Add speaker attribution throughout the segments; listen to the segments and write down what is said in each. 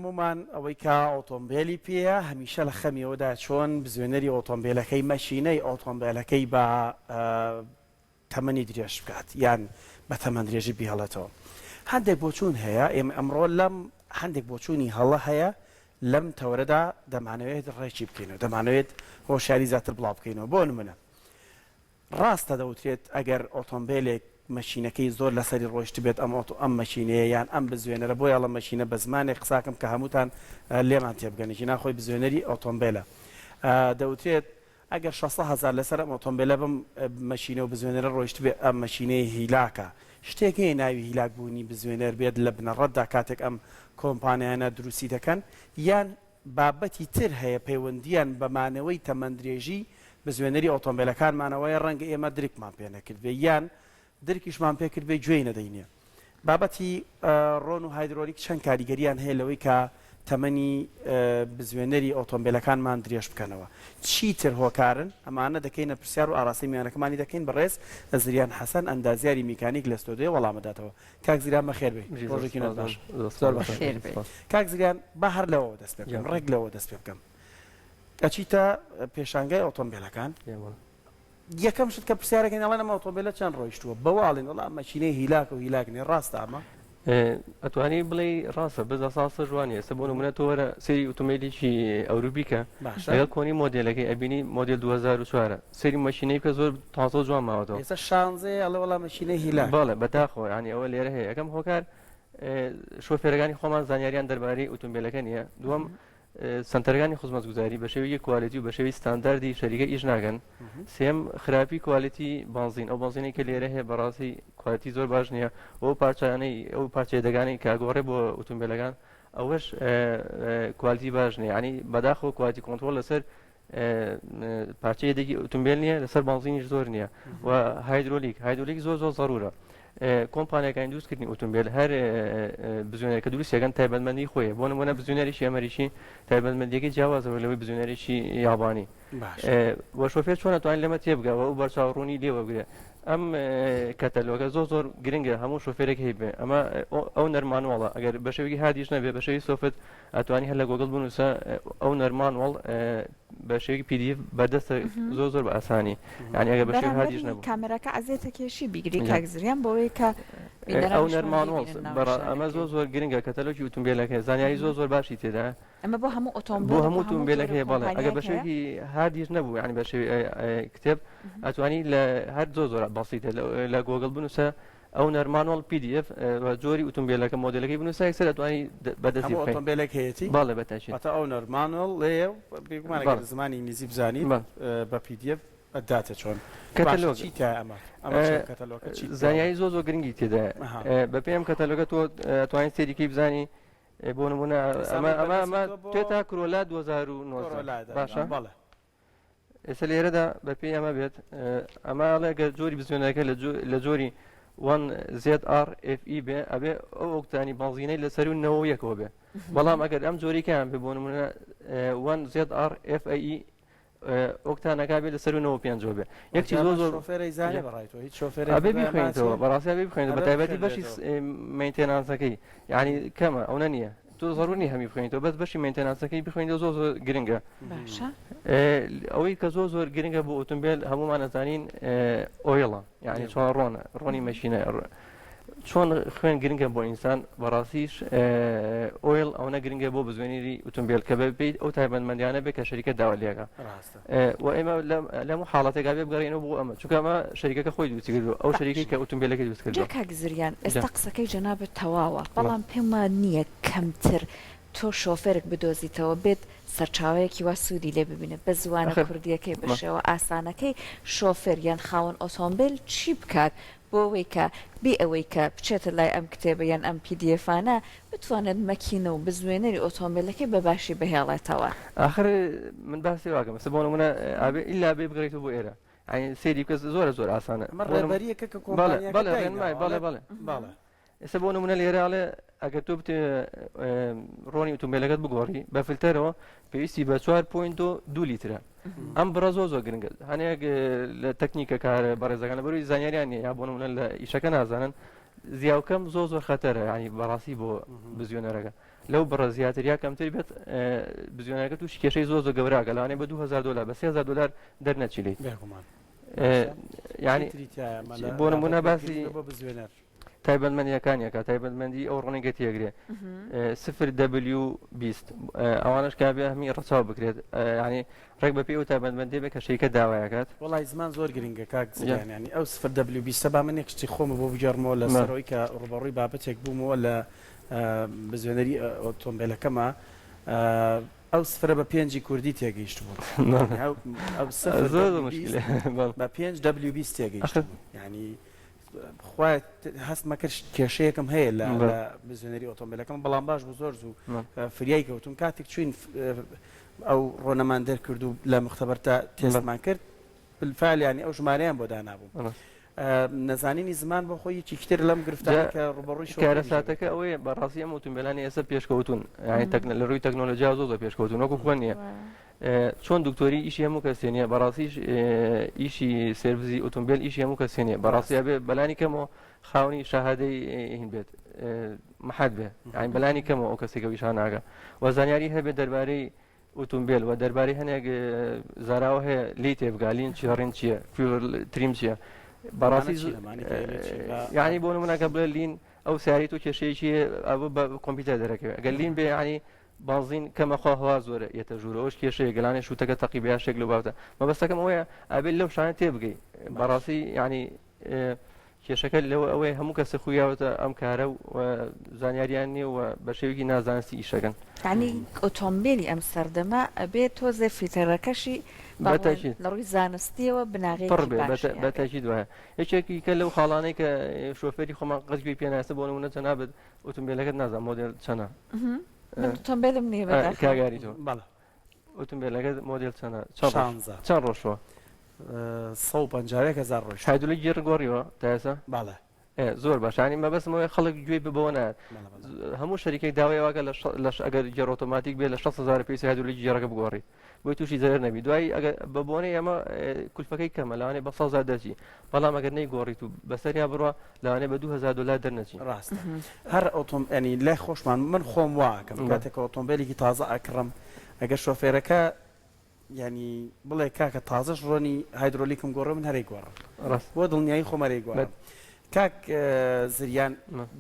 Speaker 1: هەموومان ئەوەی کە ئۆتۆمبێلی پێیە هەمیشە لە خەمی ئەوەدایە چۆن بزوێنەری ئۆتۆمبێلەکەی مەشینەی ئۆتۆمبێلەکەی بە تەمەنی درێژ بکات یان بە تەمەن درێژی بیهێڵێتەوە. هەندێک بۆچوون هەیە ئێمە ئەمڕۆ لەم هەندێک بۆچوونی هەڵە هەیە لەم تەوەرەدا دەمانەوێت ڕێکی بکەینەوە دەمانەوێت هۆشیاری زیاتر بڵاو بکەینەوە بۆ نمونە ڕاستە دەوترێت ئەگەر ئۆتۆمبێلێک مەکینەکەی زۆر لەسەری ڕۆیشتبێت ئەم ئۆتۆ ئەم مەکینەیە یان ئەم بزوێنەرە بۆیە ئەڵێم مەکینە بە زمانێک قساکەم کە هەمووتان لێمان تێبگەن ژینا خۆی بزوێنەری ئۆتۆمبێلە دەوترێت ئەگەر شەسە هەزار لەسەر ئەم ئۆتۆمبێلە بەم مەکینە و بزوێنەرە ڕۆیشتبێ ئەم مەکینەیە هیلاکە شتێک هەیە ناوی هیلاک بوونی بزوێنەر بێت لە بنەڕەتدا کاتێک ئەم کۆمپانیانە دروستی دەکەن یان بابەتی تر هەیە پەیوەندییان بە مانەوەی تەمەندرێژی بزوێنەری ئۆتۆمبێلەکانمانەوەیە ڕەنگە ئێمە درکمان پێ نەکردبێ یان درکیشمان پێ کردبێ گوێی نەدەینێ. بابەتی ڕۆن و هایدرۆلیک چەند کاریگەرییان هەیە لەوەی کە تەمەنی بزوێنەری ئۆتۆمبێلەکانمان درێژ بکەنەوە؟ چی تر هۆکارن؟ ئەمانە دەکەینە پرسیار و ئاراستەی میوانەکەمانی دەکەین بەڕێز زریان حەسەن ئەندازیاری میکانیک لە ستۆدیۆ وەڵامەداتەوە. کاک زریان بەخێر بێی. ڕۆژێکی نوێت باش. زۆر بەخێر بێی. کاک زریان با هەر لەوەوە دەست پێ بکەم، ڕێک لەوەوە دەست پێ بکەم. ئەچیتە پێشانگای ئۆتۆمبێلەکان، یەکەم شت کە پرسیارەکەین ئەڵێن ئەم ئۆتۆمبێلە چەند ڕۆیشتووە؟ بەوە ئەڵێن وەڵا ئەم مەکینەی هیلاکە و هیلاک نییە، ڕاستە ئەمە؟
Speaker 2: ئەتوانی بڵێی ڕاستە بەس لە ساڵ سەر جوان نیە ئێستا بۆ نمونە تۆ وەرە سەیری ئۆتۆمبیلێکی ئەوروپی کە
Speaker 1: باشە
Speaker 2: لەگەڵ کۆنی مۆدێلەکەی ئەبینی مۆدێل 2004 سەیری مەشینەی بکە زۆر تازە و جوان ماوەتەوە
Speaker 1: ئێستا شانزەیە ئەڵێ وەڵا مەکینەی هیلاکە.
Speaker 2: بەڵێ بەداخەوە یانی ئەوە لێرە هەیە یەکەم هۆکار شۆفێرەکانی خۆمان زانیاریان دەربارەی ئۆتۆمبیلەکە نییە دووەم سەنتەرەکانی خزمەتگوزاری بە شێوەیەکی quality و بە شێوەی ستانداردی شەریکە ئیش ناکەن سێم خراپی quality بانزین ئەو بانزینەی کە لێرە هەیە بەڕاستی quality زۆر باش نییە ئەو پارچانەی ئەو پارچەیەدەگانەی کە گۆڕێ بۆ ئۆتۆمبیلەکان ئەوەش quality باش نییە ینی بەداخەوە quality control لەسەر پارچە یەدەگی ئۆتۆمبیل نییە لەسەر بانزینیش زۆر نییە و هایدرۆلیک هایدرۆلیک زۆر زۆر زەرورە کۆمپانیاکانی دروستکردنی ئۆتۆمبیل هەر بزوێنەرەکە دروستەکەن تایبەتمەندی خۆی بۆ نمونە بزوێنەرێکی ئەمریکی تایبەتمەندیەکەی جیاوازەوە لەوەی بزوێنەرێکی یابانی و شۆفێر چۆن ئەتوانێت لەمە تێبگا و ئەو بەرچاو ڕوونی لێوە بگرێ ئەم کەتەلۆگە زۆر زۆر گرنگە هەموو شۆفێرێک هەیبێ ئەمە owner manual ە ئەگەر بە شێوەیەکی hard یش نەبێ بە شێوەی soft ئەتوانی هەر لە گۆگڵ بنووسە owner manual بە شێوەیەکی PDF بەردەستە زۆر زۆر بە ئاسانی یعنی ئەگەر بە شێوەی hard یش
Speaker 3: بەرامبەری
Speaker 2: نەبوو
Speaker 3: کامێراکە عەزێتە کێشی بیگری
Speaker 2: جا.
Speaker 3: کاک زریان بۆ ئەوەی کە
Speaker 2: ئەو
Speaker 3: بینەرانیشمان
Speaker 2: owner manual
Speaker 3: بیبینن ناوە
Speaker 2: بەڕا ئەمە
Speaker 3: شارەکەی.
Speaker 2: زۆر زۆر گرنگە کەتەلۆکی ئوتومبێلەکە زانیاری زۆر زۆر باشی تێدایە
Speaker 3: ئەمە بۆ هەموو
Speaker 2: بۆ
Speaker 3: ئۆتۆمبێلە بۆ
Speaker 2: هەموو
Speaker 3: هەموو
Speaker 2: ئوتومبێلێک
Speaker 3: جۆرە
Speaker 2: هەیە بەڵێ ئەگەر
Speaker 3: کۆمپانیایەک
Speaker 2: بە
Speaker 3: هەیە
Speaker 2: شێوەیەکی hard یش نەبوو یعنی بە شێوەی کتێب ئەتوانی لە هەر زۆر زۆر بەسیتە لە گۆگڵ بنووسە owner manual PDF و جۆری ئوتومبێلەکە مۆدێلەکەی بنووسە یەکسەر ئەتوانی بەدەستی
Speaker 1: هەموو
Speaker 2: بخەی
Speaker 1: ئۆتۆمبێلێک هەیەتی
Speaker 2: بەڵێ بە تاکید
Speaker 1: واتە owner manual لێیە و بێگومان ئەگەر
Speaker 2: بەڵێ
Speaker 1: زمانی ئینگلیزی بزانیت
Speaker 2: بەڵێ
Speaker 1: بە PDF ئەتداتێ چۆن باشە
Speaker 2: کەتەلۆگ
Speaker 1: چی تیایە ئەمە ئەمە چیە کەتەلۆگە چی تیایە
Speaker 2: زانیاری زۆر زۆر گرنگی تێدایە
Speaker 1: ئەها
Speaker 2: بەپێی ئەم کەتەلۆگە تۆ ئەتوانی سەیری کەی بزانی بۆ نمونە
Speaker 1: ئێستا
Speaker 2: ئەمە
Speaker 1: من
Speaker 2: ئەمە
Speaker 1: بەدەستی
Speaker 2: ئەمە
Speaker 1: تۆ بۆ
Speaker 2: توێتا کرۆلا 2019
Speaker 1: کۆرۆلا دانراوە
Speaker 2: باشە
Speaker 1: بەڵێ
Speaker 2: ئێستا لێرەدا بەپێی ئەمە بێت ئەمە ئەڵێ گەر جۆری بزوێنەکە لە جۆری 1ZRFE بێ ئەبێ ئەو ئۆکتانی بەنزینەی لە سەروو 91ەوە بێ بەڵام ئەگەر ئەم جۆریکیان بێ بۆ نمونە 1ZRFAE ئۆکتانەکە بێ لە سەروو 95 بێ یەکچی زۆر زۆر
Speaker 1: شۆفێرەی زانێ بەڕای تۆ هیچ شۆفێرێک
Speaker 2: ئەبێ
Speaker 1: بەدوای ئەمە
Speaker 2: بیخوێنیتەوە
Speaker 1: ئەچێ؟
Speaker 2: بەڕاستی ئەبێ بخوێنیتەوە بە
Speaker 1: ئەبێ
Speaker 2: تایبەتی بەشی
Speaker 1: بخوێنرێتەوە.
Speaker 2: maintenance ەکەی یعنی کەمە ئەو نییە تۆ زەرور نیە هەمی بخوێنیتەوە بەس بەشی maintenance ەکەی بخوێنیتەوە زۆر زۆر گرنگە
Speaker 3: باشە
Speaker 2: ئەوەی کە زۆر زۆر گرنگە بۆ ئۆتۆمبیل هەمومان ئەزانین oil ە یعنی چۆن ڕۆنە ڕۆنی مەشینە چۆن خوێن گرنگە بۆ ئینسان بەڕاستیش oil ئەوەنە گرنگە بۆ بزوێنەری ئۆتۆمبیل کە بەپێی ئەو تایبەتمەندیانە بێ کە شەریکە داوا لێکە و ئێمە لەم حاڵەتێکا بێ بگەڕێینەوە بۆ ئەمە چونکە ئەمە شەریکەکە خۆی دروستی کردووە ئەو شەریکەی کە ئۆتۆمبیلەکەی دروست
Speaker 3: جا
Speaker 2: کردووە
Speaker 3: کاک زریان
Speaker 2: جا.
Speaker 3: ئێستا قسەکەی جەنابت تەواوە بەڵام پێم وا نییە کەمتر تۆ شۆفێرک بدۆزیتەوە بێت سەرچاوەیەکی وا سوودی لێ ببینێت بە زوانە
Speaker 2: ئەخر
Speaker 3: کوردییەکەی بە
Speaker 2: ما.
Speaker 3: شێوە ئاسانەکەی شۆفێر یان خاوەن ئۆتۆمبێل چی بکات بۆ ئەوەی کە بێ ئەوەی کە بچێتە لای ئەم کتێبە یان ئەم PDF انە بتوانێت مەکینە و بزوێنەری ئۆتۆمبێلەکەی بە باشی بهێڵێتەوە.
Speaker 2: ئاخر من باسی واکەم ئێستا بۆ نمونە ئابێ ئیلا بێ بگەڕێیتەوە بۆ ئێرە یانی سەیری بکە زۆرە زۆر ئاسانە
Speaker 1: ئەمە
Speaker 2: بۆ نمونە
Speaker 1: ڕێبەرییەکە کە
Speaker 2: بەڵێ
Speaker 1: کۆمپانیاکە
Speaker 2: بەڵێ ڕێنمای
Speaker 1: دایناوە
Speaker 2: بەڵێ
Speaker 1: ئەڵێ
Speaker 2: بەڵێ
Speaker 1: بەڵێ.
Speaker 2: ئێستا بۆ نمونە لێرە ئەڵێ ئەگەر تۆ بتێ ڕۆنی ئۆتۆمبیلەکەت بگۆڕی بە فلتەرەوە پێویستی بە 4.2 لیترە ئەم بڕە زۆر زۆر گرنگە هەنێک لە تەکنیکە کارە بەڕێزەکان لە بەروی زانیاریان نیە یا بۆ نمونە لە ئیشەکە نازانن زیاوکەم زۆر زۆر خەتەرە ینی بەڕاستی بۆ بزیۆنەرەکە. لەو بڕە زیاتر یا کەمتر بێت بزوێنەکە تووشی کێشەی زۆر زۆر گەورە ئەکات لەوانەیە بە 2000 دلار بە 3000 دلار دەرنەچی لێی.
Speaker 1: بێگومان.
Speaker 2: یعنی
Speaker 1: چی تری تیایە مەلا
Speaker 2: بۆ نمونە باسی
Speaker 1: بۆ بزوێنەر؟
Speaker 2: تایبەتمەندیەکانی ئەکات تایبەتمەندی ئەو ڕۆنەی کە تێگرێ سفر W 20 ئەوانەش کا بێ هەمی ڕەچاو بکرێت یعنی ڕێک بەپێی ئەو تایبەتمەندی بێ کە شەریکە داوایەکات.
Speaker 1: وەڵای زمان زۆر گرنگە کاک زریان یانی ئەو سفر W بیستە با من یەک شتی خۆمە بۆ بگێڕمەوە لە سەرەوەی کە ڕووبەڕووی بابەتێک بوومەوە لە بزوێنەری ئۆتۆمبێلەکەما ئەو سفرە بە پێنجی کوردی تێگەیشتبووم ئەو سفر بە پێنج W 20 تێگەیشتبووم یانی خوایە هەستمە کرد کێشەیەکم هەیە لە بزوێنەری ئۆتۆمبیلەکەم بەڵام باش بوو زۆر زوو فریای کەوتم کاتێک چوین ئەو ڕۆنەمان دەرکرد و لە مختبەر تا تێستمان کرد بالفعل ینی ئەو ژمارەیان بۆ دانابوو نەزانینی زمان بۆ خۆی یەکێکی تر لەم گرفتانە کە ڕووبەڕووی شۆفێریش
Speaker 2: کارەساتەکە ئەوەیە بەڕاستی ئەم ئۆتۆمبیلانەی ئێستا پێشکەوتوون یانی لە ڕووی تەکنۆلۆژیا زۆر زۆر پێشکەوتوون وەکو خۆ نییە چۆن دکتۆری ئیشی هەموو کەسێ نییە بەڕاستیش ئیشی سێرڤزی ئۆتۆمبیل ئیشی هەموو کەسێ نییە بەڕاستی ئەبێ بەلانی کەمەوە خاونی شەهادەی هین بێت محەد بێ یانی بەلانی کەمەوە ئەو کەسێکە ئیشان ناگە و زانیاری هەبێت دەربارەی ئوتومبێل و دەربارەی هەنێک زاراوە هەیە لێی تێبگا lean چیە ڕین چییە fuel trim چییە بەڕاستی یعنی بۆ نمونە کە بڵێ lean ئەو سیاری تۆ کێشەیەکی ئەوە بە کۆمپیوتەر دەرەکەوێت ئەگەر lean بێ یعنی بانزین کەمە خوا هەوا زۆرە یەتە ژوورەوەش کێشەیە گەلانێ شووتەکە تەقی بە شێک لەو بابەتە مەبەستەکەم ئەوەیە ئەبێت لەو شانە تێبگەی بەڕاستی یعنی کێشەکە لەوە ئەوەیە هەموو کەسە خویاوەتە ئەم کارە و زانیاریان نییە و بە شێوەیەکی نازانستی ئیشەکەن.
Speaker 3: یەعنی ئۆتۆمبێلی ئەم سەردەمە ئەبێ تۆزێ فیتەرەکەشی با بڵێین لە ڕووی زانستیەوە بناغەیەکی
Speaker 2: پڕ بێ
Speaker 3: باشی هەبێ.
Speaker 2: بە تەئکید وایە. یەکێکی کە لەو خاڵانەی کە شۆفێری خۆمان قەت گوێی پێ نایەتە بۆ نموونە جەنابت ئۆتۆمبێلەکەت نازانم مۆدێل چەنە؟
Speaker 3: من ئۆتۆمبێلم نییە بەداخەوە.
Speaker 2: کاک ئاری تۆ؟
Speaker 1: بەڵێ.
Speaker 2: ئۆتۆمبێلەکەت مۆدێل چەنە؟ چەند ڕۆشت؟
Speaker 1: شانزە.
Speaker 2: چەند ڕۆشتووە؟
Speaker 1: 151 هەزار ڕۆیشتووە.
Speaker 2: هایدرۆلیک گێڕ گۆڕیوە تا ئێستا؟
Speaker 1: بەڵێ.
Speaker 2: ئێ زۆر باشە یانی مەبەستم ئەوەیە خەڵک گوێی بە بەوە نایەت.
Speaker 1: بەڵێ بەڵێ.
Speaker 2: هەموو شەریکێک داوای ئەوە ئەکات لە لە ئەگەر گێڕ ئۆتۆماتیک بێ لە 60 هەزار پێویستە هایدرۆلیکی گێڕەکە بگۆڕیت بۆی تووشی زەرەر نەبی دوایی ئەگەر بە بۆنەی ئەمە کولفەکەی کەمە لەوانەیە بە 100 هەزار دەرچی بەڵام ئەگەر نەیگۆڕیت و بەسەریا بڕوا لەوانەیە بە 2000 دلار دەرنەچی.
Speaker 1: ڕاستە هەر ئۆتۆم یانی لای خۆشمان من خۆم وا ئەکەم کاتێک کە ئۆتۆمبێلێکی تازە ئەکڕم ئەگەر شۆفێرەکە یانی بڵێ کاکە تازەش ڕۆنی هایدرۆلیکم گۆڕێ من هەرەی گۆڕم
Speaker 2: ڕاست
Speaker 1: بۆ دڵنیایی خۆم هەرەی گۆڕم کاک زریان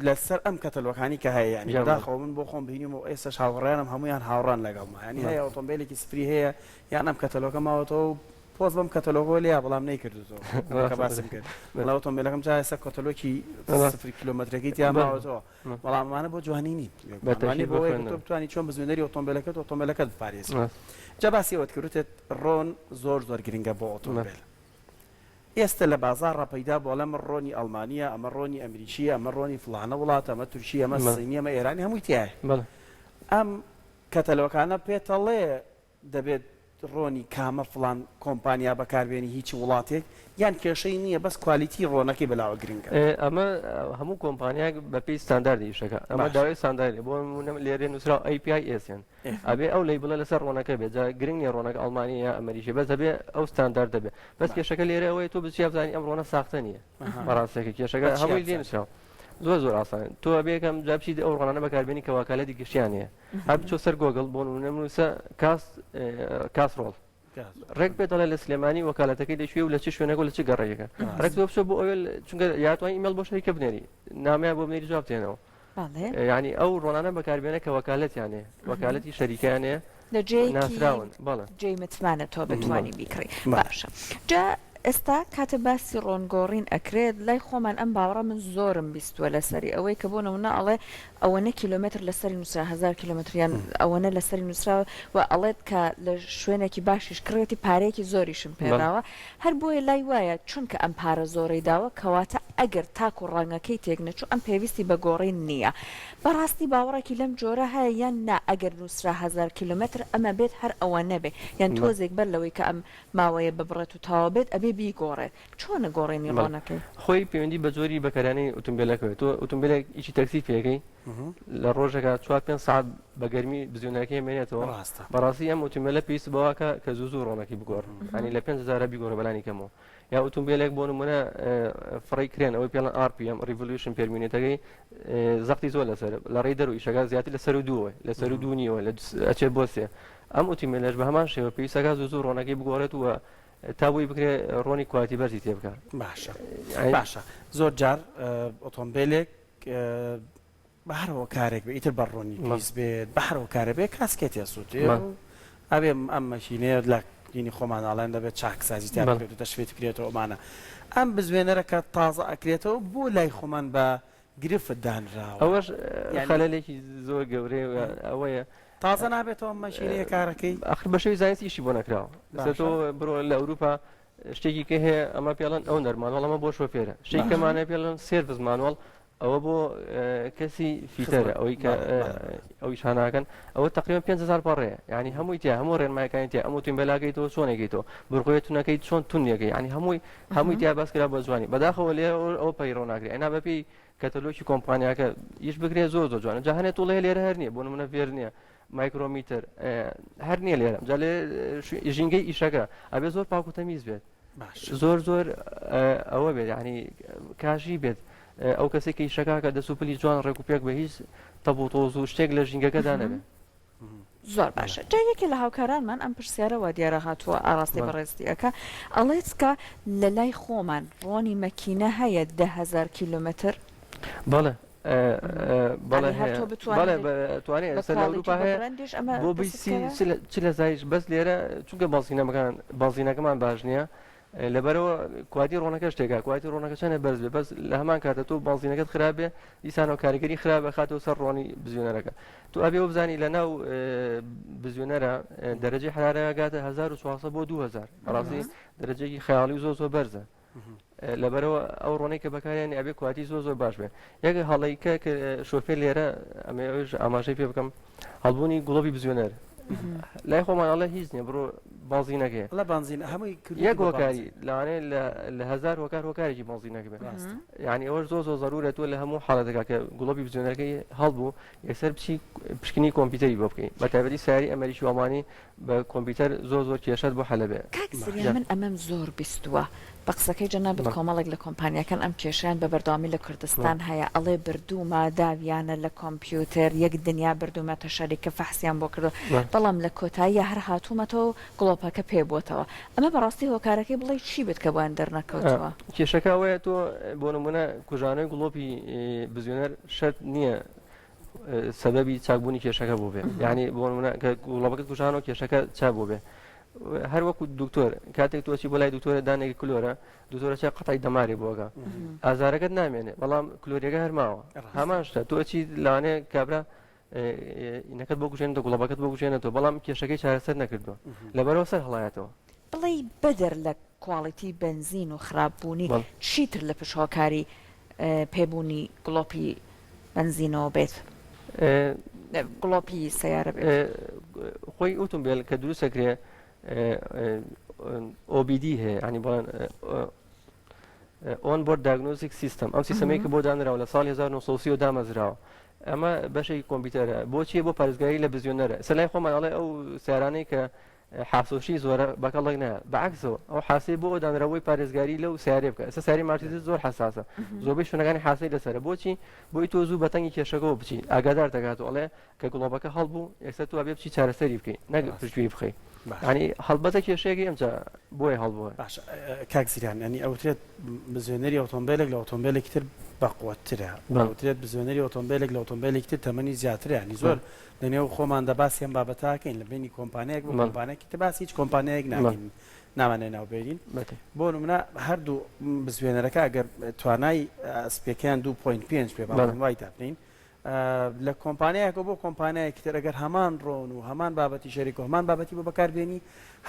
Speaker 1: لەسەر ئەم کەتەلۆکانی کە هەیە یانی بەداخەوە من بۆ خۆم بینیم و ئێستاش هاوڕێیانم هەمویان هاوڕان لەگەڵما یانی هەیە ئۆتۆمبیلێکی سفری هەیە یان ئەم کەتەلۆکە ماوەتەوە و پۆز بەم کەتەلۆگەوە لێیا بەڵام نەیکردوتەوە کە باسم کرد بەڵام ئۆتۆمبیلەکەم جا ئێستا کەتەلۆکی سفری کیلۆمەترەکەی تیا ماوەتەوە بەڵام ئەمانە بۆ جوانی نین
Speaker 2: بەتەئکید
Speaker 1: بۆ ئەوەیە کە تۆ بتوانی چۆن بزوێنەری ئۆتۆمبیلەکەت ئۆتۆمبیلەکەت بپارێزی جا باسی ئەوەت کرد وتت ڕۆن زۆر زۆر گرنگە بۆ ئۆتۆمبیل ئێستە لە بازاڕا پەیدا بووە ئەڵێ ئەمە ڕۆنی ئەڵمانییە ئەمە ڕۆنی ئەمریکییە ئەمە ڕۆنی فڵانە وڵاتە ئەمە تورکییە ئەمە سینییە ئەمە ئێرانی هەمووی تیایە ئەم کەتەلۆکانە پێتەڵێ دەبێت ڕۆنی کامە فڵان کۆمپانیا بەکاربێنی هیچ وڵاتێک یان کێشەی نییە بەس quality ڕۆنەکەی بەلاوە گرنگە؟
Speaker 2: ئەمە هەموو کۆمپانیایەک بەپێی ستانداردی ئیشەکە ئەمە
Speaker 1: باشە.
Speaker 2: داوای ستانداردی بۆ نموونە لێرە نووسراوە API SN ئەبێ ئەو label ە لەسەر ڕۆنەکە بێت جا گرنگ نییە ڕۆنەکە ئەڵمانی یا ئەمریکی بەس ئەبێ ئەو ستانداردە بێ بەس
Speaker 1: باشە.
Speaker 2: کێشەکە لێرە ئەوەیە تۆ بچی بزانی ئەم ڕۆنە ساختە نییە
Speaker 1: ئەها.
Speaker 2: بەڕاستەکە کێشەکە
Speaker 1: بە چیا
Speaker 2: هەمووی لێ
Speaker 1: بزانی؟
Speaker 2: نووسراوە زۆر زۆر ئاسانە تۆ ئەبێ یەکەم جا بچیت ئەو ڕۆنانە بەکاربێنی کە وەکالەتی گشتیان هەیە هەر بچۆ سەر گۆگڵ بۆ نمونە بنووسە کاس کاسرۆڵ ڕێک پێ دەڵێ لە سلێمانی وەکالەتەکەی لەکوێ و لە چ شوێنێک و لە چ گەڕەکێکە ڕێک تۆ بچۆ بۆ ئەوێ چونکە یاتوانی ئیمێڵ بۆ شەریکە بنێری نامەیان بۆ بنێری جواب دێنەوە یعنی ئەو ڕۆنانە بەکاربێنە کە وەکالەتیان هەیە وەکالەتی شەریکیان هەیە
Speaker 3: لە جێیەکی
Speaker 2: ناسراون بەڵێ.
Speaker 3: جێی متمانە تۆ بتوانی بیکڕی باشە جا ئێستا کاتێ باسی ڕۆن گۆڕین ئەکرێت لای خۆمان ئەم باوەڕە من زۆرم بیستووە لەسەری ئەوەی کە بۆ نمونە ئەڵێ ئەوەنە کیلۆمەتر لەسەری نووسرا هەزار کیلۆمەتر یان ئەوەنە لەسەری نووسراوە و ئەڵێت کە لە شوێنێکی باشیش کڕێتی پارەیەکی زۆریشم پێداوە هەر بۆیە لای وایە چونکە ئەم پارە زۆرەی داوە کەواتە ئەگەر تاکو ڕەنگەکەی تێک نەچوو ئەم پێویستی بە گۆڕین نییە بەڕاستی باوەڕێکی لەم جۆرە هەیە یان نا ئەگەر نووسرا 1000 کیلۆمەتر ئەمە بێت هەر ئەوەنە بێ یان تۆزێک بەر لەوەی کە ئەم ماوەیە ببڕێت و تەواو بێت ئەبێ بیگۆڕێت چۆنە گۆڕینی ڕۆنەکەی؟
Speaker 2: خۆی پەیوەندی بە جۆری بەکارهێنانی ئۆتۆمبێلەکەوە تۆ ئۆتۆمبێلێک ئیشی تەکسی پێ ئەکەی لە ڕۆژێکا چوار پێنج سەعات بە گەرمی بزوێنەرەکەی ئەمێنێتەوە
Speaker 1: ڕاستە
Speaker 2: بەڕاستی ئەم ئۆتۆمبێلە پێویست بەوەکە کە زوو زوو ڕۆنەکەی بگۆڕ ینی لە 5000 بیگۆڕە بەلانی کەمەوە. یا ئوتومبیلێک بۆ نمونە فڕی کرێن ئەوەی پێڵەن RPM revolution per minute ەکەی زەختی زۆر لەسەر لە ڕێی دەرو ئیشەکە زیاتر لە سەر و دووە لە سەر و دوو نیوە لە ئەچێت بۆ سێ ئەم ئوتومبیلەش بە هەمان شێوە پێویستەکە زوو زوو ڕۆنەکەی بگۆڕێت و تا بۆی بکرێ ڕۆنی quality بەرزی تێ بکە.
Speaker 1: باشە باشە زۆر جار ئۆتۆمبیلێک بە هەر هۆکارێک بێ ئیتر بە ڕۆنی پیس بێت بە هەر هۆکارێ بێ کاسکێت ئەسووتێ و ئەبێ ئەم مەکینەیە لە دینی خۆمان ئاڵێن دەبێت چاکسازی تیا بکرێت و تەشفێت بکرێتەوە ئەمانە ئەم بزوێنەرە کە تازە ئەکرێتەوە بۆ لای خۆمان بە گرفت دانراوە
Speaker 2: ئەوەش خەلەلێکی زۆر گەورەیە ئەوەیە
Speaker 1: تازە نابێتەوە مەکینەیە کارەکەی
Speaker 2: ئەخر بە شێوەی زانستی ئیشی بۆ نەکراوە تۆ بڕۆ لە ئەوروپا شتێکی کە هەیە ئەمە پێڵەن owner manual ئەمە بۆ شۆفێرە شتێکی کەمانە پێڵەن service manual ئەوە بۆ کەسی fitter ە ئەوەی کە ئەو ئیشاناکەن ئەوە تقریبا 5000 پەڕەیە یعنی هەمووی تیا هەموو ڕێنمایەکانی تیا ئەم ئۆتۆمبیلەکەی تۆ چۆنێکی تۆ بڕگۆیە تونەکەی چۆن تونیەکەی یعنی هەمووی هەمووی تیا باس کرا بە جوانی بەداخەوە لێ ئەو پەیڕەو ناکرێ ئەنا بەپێی کەتەلۆکی کۆمپانیاکە ئیش بکرێ زۆر زۆر جوانە جا هەنێ tool ەیە لێرە هەر نییە بۆ نمونە ڤێر نییە micrometer هەر نییە لێرە جا لێ ژینگەی ئیشەکە ئەبێ زۆر پاک و تەمیز بێت زۆر زۆر ئەوە بێت یعنی کاشی بێت ئەو کەسێک کە ئیشەکە کە دەست و پلی جوان ڕێک و پێک بە هیچ تەپ و تۆز و شتێک لە ژینگەکەدا نەبێت.
Speaker 3: زۆر باشە جا یەکێ لە هاوکارانمان ئەم پرسیارە وا دیارە هاتووە ئاڕاستەی بەڕێزتی ئەکا ئەڵێت کە لە لای خۆمان ڕۆنی مەکینە هەیە 10,000 کیلۆمەتر؟
Speaker 2: بەڵێ بەڵێ هەر تۆ بتوانێت توانێت ئێستا لە ئەوروپا هەیە بۆ بیسی چ لە زایش بەس لێرە چونکە بەنزینەکان بەنزینەکەمان باش نییە لەبەرەوە quality ڕۆنەکە شتێکە quality ڕۆنەکە چەنە بەرز بێ بەس لە هەمان کاتە تۆ بەنزینەکەت خراپ بێ دیسانەوە کاریگەری خراپ بخاتەوە سەر ڕۆنی بزوێنەرەکە تو ئەبێ بزانی لە ناو بزوێنەرە دەرەجەی حرارە گاتە 1400 بۆ 2000 بەڕاستی دەرەجەیەکی خەیاڵی و زۆر زۆر بەرزە لەبەرەوە ئەو ڕۆنەی کە بەکاریانی ئەبێ quality زۆر زۆر باش بێ یەک هەڵەی کە شۆفێر لێرە ئەمێ ئەوش ئاماژەی پێ بکەم هەڵبوونی گڵۆپی بزوێنەر لای خۆمان ئەڵێ هیچ نییە بڕۆ بانزینەکەی
Speaker 1: لە بانزین هەمووی
Speaker 2: یەک هۆکاری لەوانەیە لە هەزار هۆکار هۆکارێکی بانزینەکە بێت یعنی ئەوەش زۆر زۆر زەرورە تۆ لە هەموو حاڵەتەکە کە گڵۆپی بزوێنەرەکەی هەڵبوو یەکسەر بچی پشکنی کۆمپیوتەری بۆ بکەی بە تایبەتی سیاری ئەمریکی و ئەڵمانی بە کۆمپیوتەر زۆر زۆر کێشەت بۆ حەلە بێ.
Speaker 3: کاک زریان من ئەمەم زۆر بیستووە بە قسەکەی جەنابت کۆمەڵێک لە کۆمپانیاکان ئەم کێشەیان بە بەردەوامی لە کوردستان هەیە ئەڵێ بردوومە داویانە لە کۆمپیوتەر یەک دنیا بردوومەتە شەریکە فەحسیان بۆ کردووە بەڵام لە کۆتاییا هەر هاتوومەتەوە و گڵۆپەکە پێ بۆتەوە ئەمە بەڕاستی هۆکارەکەی بڵێی چی بێت کە بۆیان دەرنەکەوتووە؟
Speaker 2: کێشەکە ئەوەیە تۆ بۆ نموونە کوژانەوەی گڵۆپی بزوێنەر شەرت نییە سەبەبی چاکبوونی کێشەکە بوو بێ یعنی بۆ نمونە کە گوڵەبەکە کوژانەوە کێشەکە چا بوو بێ هەر وەکو دکتۆر کاتێک تۆچی بۆ لای دکتۆرە دانێکی کلۆرە دکتۆرە چا قەتای دەماری بۆگە ئازارەکەت نامێنێ بەڵام کلۆریەکە هەرماوە هەمان شتە تۆچی لەوانەیە کابرا نەکەت بۆ کوژێنێتەوە گوڵەبەکەت بۆ کوژێنێتەوە بەڵام کێشەکەی چارەسەر نەکردووە لەبەرەوە سەر هەڵایەتەوە.
Speaker 3: بڵێی بەدەر لە quality بەنزین و خراپ بوونی چیتر لە پشت هۆکاری پێبوونی گڵۆپی بەنزینەوە بێت گڵۆپی سەیارە بێت؟
Speaker 2: خۆی ئوتومبێل کە دروست ئەکرێ OBD هەیە یانی بڵێن on board diagnostic system ئەم سیستەمەی کە بۆ دانراوە لە ساڵی 1930 دامەزراوە ئەمە بەشێکی کۆمپیوتەرە بۆچیە بۆ پارێزگاری لە بزیۆنەرە سەلای خۆمان ئەڵێ ئەو سیارانەی کە حاسۆشی زۆرە بەکەڵک نایە بەعکسەوە ئەو حاسی بۆ ئەو دانراوەی پارێزگاری لەو سیارێ بکە ئێستا سیاری مارسیدس زۆر حساسە زۆربەی شوێنەکانی حاسی لەسەرە بۆچی بۆی تۆ زوو بەتەنگی کێشەکەەوە بچی ئاگادار دەکات و ئەڵێ کە گڵۆپەکە هەڵبوو ئێستا تۆ ئەبێ بچی چارەسەری بکەی نەک پشتگوێی بخەی یانی هەڵبەتە کێشەیەکی ئەمجا بۆیە هەڵبووە.
Speaker 1: باشە کاک زیران یانی ئەوترێت بزوێنەری ئۆتۆمبێلێک لە ئۆتۆمبێلێکی تر بەقوەتترە ئەوترێت بزوێنەری ئۆتۆمبێلێک لە ئۆتۆمبێلێکی تر تەمەنی زیاترە یانی زۆر لە نێو خۆماندا باسی ئەم بابەتە ئەکەین لە بەینی کۆمپانیایەک بۆ کۆمپانیایەکی تر باسی هیچ کۆمپانیایەک ناکەین نامانەوێ ناو بێنین بۆ نمونە هەردوو بزوێنەرەکە ئەگەر توانای ئەسپێکەیان 2.5 بێ با بڵێین وای دابنێین لە کۆمپانیایەکەوە بۆ کۆمپانیایەکی تر ئەگەر هەمان ڕۆن و هەمان بابەتی شەریک و هەمان بابەتی بۆ بەکاربێنی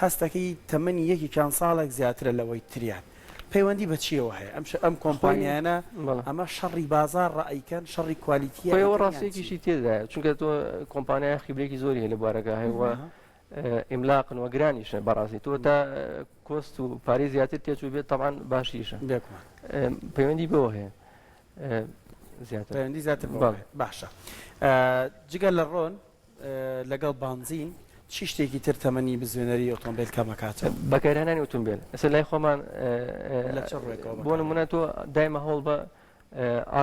Speaker 1: هەستەکەی تەمەنی یەکێکیان ساڵێک زیاترە لەوەی تریان پەیوەندی بە چیەوە هەیە ئەم ئەم کۆمپانیانە ئەمە شەڕی بازار ڕایکەن شەڕی quality
Speaker 2: خۆی ئەوە ڕاستیەکیشی تێدایە چونکە تۆ کۆمپانیا خیبرێکی زۆری هەیە لە بوارەکە هەیە و ئیملاقن و گرانیشە بەڕاستی تۆ تا cost و پارەی زیاتر تێچوو بێت تەبعەن باشیشە پەیوەندی بەوە هەیە
Speaker 1: زیاتر پەیوەندی زیاتر باشە جگە لە ڕۆن لەگەڵ بانزین. چی شتێکی تر تەمەنی بزوێنەری ئۆتۆمبێل کەم ئەکاتەوە؟
Speaker 2: بەکارهێنانی ئۆتۆمبێل ئێستا لای خۆمان
Speaker 1: لە چ ڕووێکەوە
Speaker 2: بۆ نمونە تۆ دایمە هەوڵ بە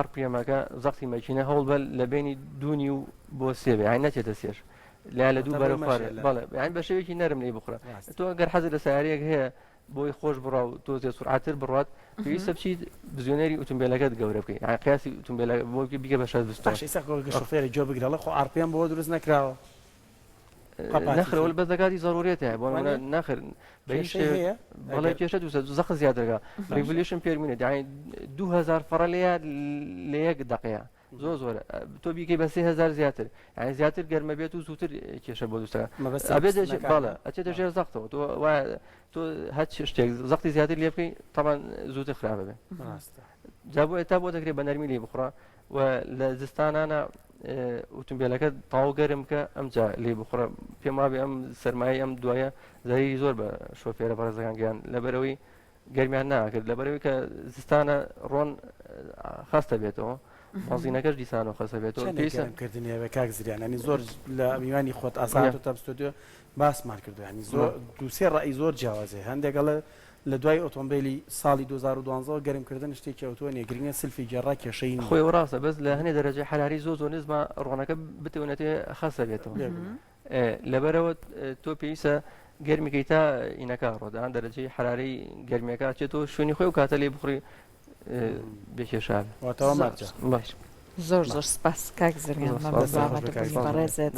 Speaker 2: RPM ەکە زەختی مەکینە هەوڵ بە لە بینی دوونی و بۆ سێ بێ یانی نەچێتە سێش لا لە دوو بەرە خوارێ بەڵێ یان بە شێوەیەکی نەرم لێی بخورە تۆ گەر حەزت لە سیارەیەک هەیە بۆی خۆش بڕا و تۆزێ سورعەتر بڕات پێویستە بچیت بزوێنەری ئوتومبێلەکەت گەورە بکەی یانی قیاسی ئوتومبێلە بۆ بیکە بە شەست
Speaker 1: باشە ئێستا کە شۆفێرێک گوێ بگرە ئەڵێ خۆ RPM بۆ دروست نەکراوە
Speaker 2: نەخر وەل بەس لە کاتی زەرورێت هەیە بۆ نمونە نەخر بە هیچ
Speaker 1: کێشەی هەیە
Speaker 2: بەڵێ کێشە دووسە زەخت زیاد دەکا revolution per minute یانی 2000 فەڕە لێیە لە یەک دەقەیە زۆر زۆرە تۆ بیکەی بە 3000 زیاتر یانی زیاتر گەرمە بێت و زووتر کێشە بۆ دووسە
Speaker 1: مەبەست
Speaker 2: ئەبێت
Speaker 1: پستنەکان.
Speaker 2: بەڵێ ئەچێتە ژێر زەختەوە تۆ وایە تۆ هەچ شتێک زەختی زیاتر لێ بکەی تەبعەن زووتر خراپە بێ
Speaker 1: ڕاستە
Speaker 2: جا بۆ تا بۆ دەکرێت بە نەرمی لێی بخوڕە و لە زستانانە ئوتومبیلەکە تاو گەرم بکە ئەمجا لێی بخوڕە پێم وابێ ئەم سەرمایەی ئەم دوایە زەرەری زۆر بە شۆفێرە بەڕێزەکان گەیان لەبەرەوەی گەرمیان ناکرد لەبەرەوەی کە زستانە ڕۆن خەستە بێتەوە بەنزینەکەش دیسانەوە خەستە بێتەوە
Speaker 1: چەندێک
Speaker 2: پێویستە
Speaker 1: گەرمکردنی هەبێ کاک زریان ینی زۆر لە میوانی خۆت ئازاد و تەم ستۆدیۆ باسمان کردو ینی زۆر دووسێ ڕئی زۆر جیاوازێ هەندێک ئەڵێ لە دوای ئۆتۆمبیلی ساڵی 2012 ەوە گەرمکردن شتێکی ئەوتۆ نیە گرنگە سلفی گێڕا کێشەی نیە.
Speaker 2: خۆی ڕاستە بەس لە هەنێ دەرەجەی حەراری زۆر زۆر نزمە ڕۆنەکە بتونێتێ خەستە بێتەوە لەبەرەوە تۆ پێویستە گەرمیکەی تا ئینەکە ڕۆدان دەرەجەی حرارەی گەرمیەکە چێتەوە شوێنی خۆی و کاتە لێ بخوڕی بێکێشان
Speaker 1: واتەوە مەرجە
Speaker 2: باش
Speaker 3: زۆر زۆر سپاس کاک زریان
Speaker 2: زۆر سپاس.
Speaker 3: مەمنون بۆ ئامادەبوونی بەڕێزت.